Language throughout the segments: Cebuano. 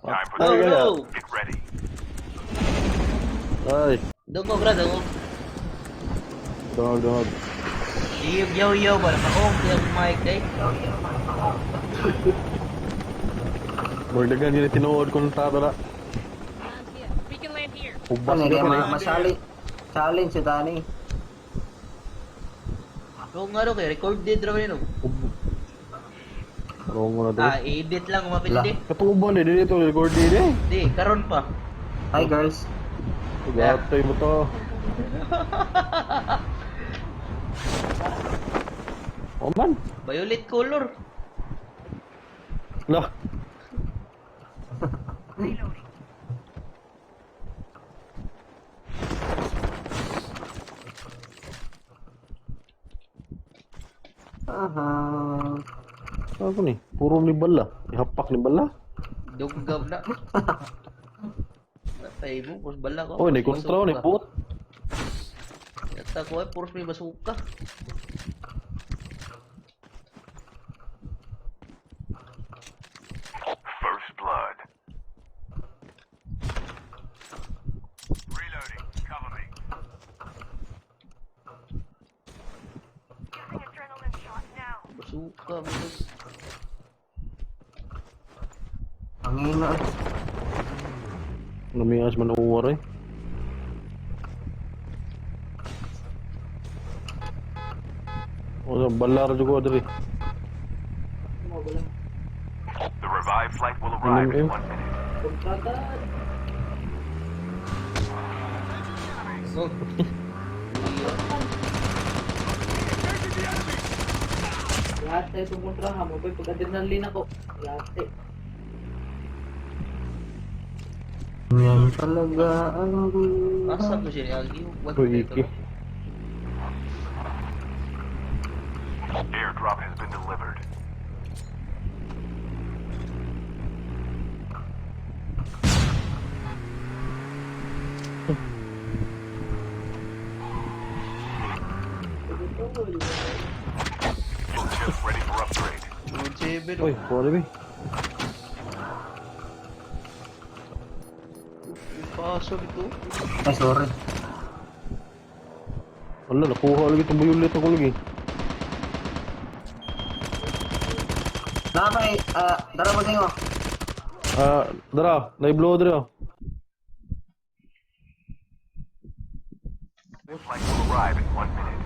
Time for Ay, the kaya. drill. Get ready. Ay, Dungog ra, dungog. dungog, dungog. Iyo, yo, yo, wala ka oh, yung mic eh. Murdagan yun tinuod kung tato na. Land here. We can land here. Ubas Ano ka kaya pa ma eh. masali. Challenge si Tani. Oo nga ro, kay recorded ra ba yun, oh. Wrong mo na to. Ah, i-edit lang kung mapildi. Katuban eh, dito recorded eh. Di, karon pa. Hi, girls. Gatoy mo to. Oh man. Violet color. Lah, Aha. ano ni? Puro ni bala. Ihapak ni bala. Dunggab na. Natay mo, pus bala ko. Oy, ni kontra ni bot. Yata ko ay puros may basuka. First blood. Reloading. Cover me. Using adrenaline shot now. Basuka mo. Ang ina eh. Namias man uwar eh. O, bala ra jud ko diri. The revived flight will arrive in MM. 1 minute. Oh. Lahat tayo tumutraha mo, boy. Pag adrenaline ako, lahat eh. Yan talaga ang buhay. Asa ko siya ni Agi? What Uy, iki. Airdrop has been delivered. Chip ready for upgrade. 7. Oy, kuha ni. Paso ito. Ay, sorry. Wala, nakuha lagi itong violet ako lagi. Napay, ah, dara mo tingo. Ah, dara, naiblo dara. Flight will arrive in 1 minute.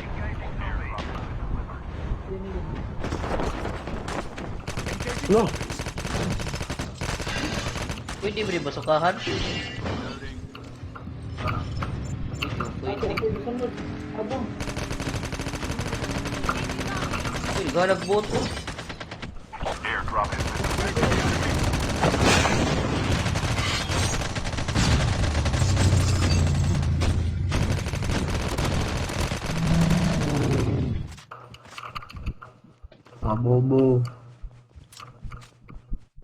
Airdrop has been delivered. Lo, Pwede ba rin basukahan? Pwede, pwede. Abang. Uy, galag boto. Airdrop has been delivered. Mga bobo.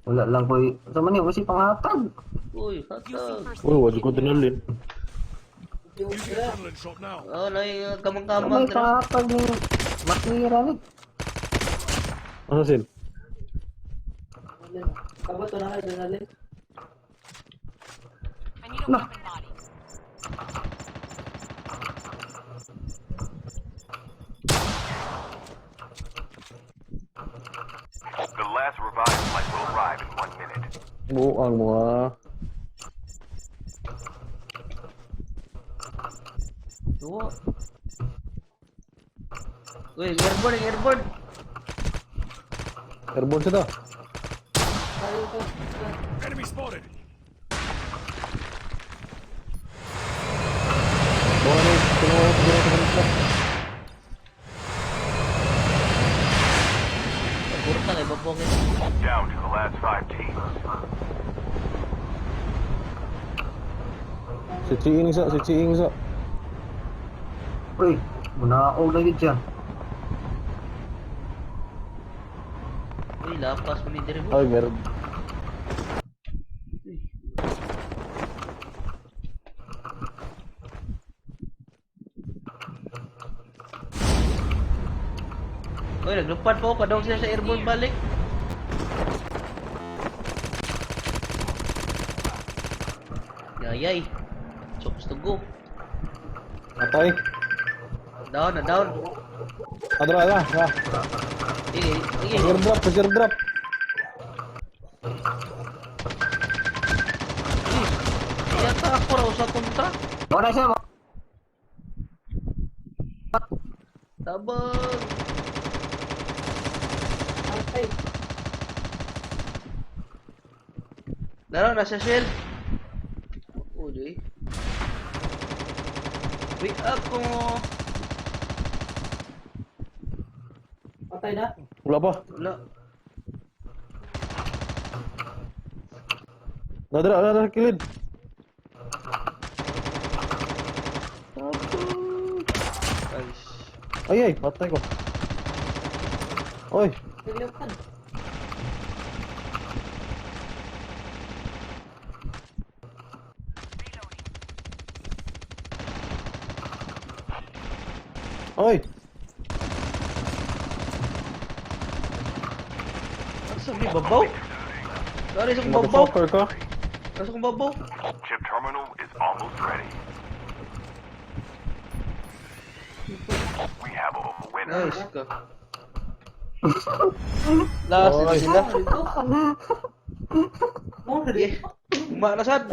Wala lang ko'y... Sa man yun, kasi panghatag. Uy, hatag. First uy, wala ko adrenaline. Oh, lay Sa may kamang-kamang dara. panghatag ni... Matira ni. Asa sil? Kabot na adrenaline. I need a weapon body. The last revived flight will arrive in 1 minute. Buang mo ah. Duwa. Uy, airborne, airborne. Airborne siya ta. Enemy spotted. Buang ano, kinuha ko kinuha ko kinuha. Pagkurta kay babongin. Down to the last five teams. Si Chiing sa, si Chiing sa. Uy, munaog na yun siya. Uy, lapas mo ni dire mo. Ay, meron. Oy, naglupad po ako. Padong sila sa airborne balik. Yayay. Chokes to go. Patay. Down na down. Adra, adra, adra. Sige, sige. Airdrop, airdrop. Yata ako raw sa kontra. Mo na siya mo. Tabang. Ay, Laro, nasa shell. Oh, di. Uy, ako. patay na. Wala pa. Wala. Adra, adra, kilid. Tabang. Ay, Ay, ay, patay ko. Oy, Naglupad. Oy. Asa may babaw? Sorry sa kong babaw. Motherfucker ka. Asa kong babaw? Chip terminal is almost ready. We have a winner. Nice ka. Last Oy. sila. Mo na Yeah. Uma na sad.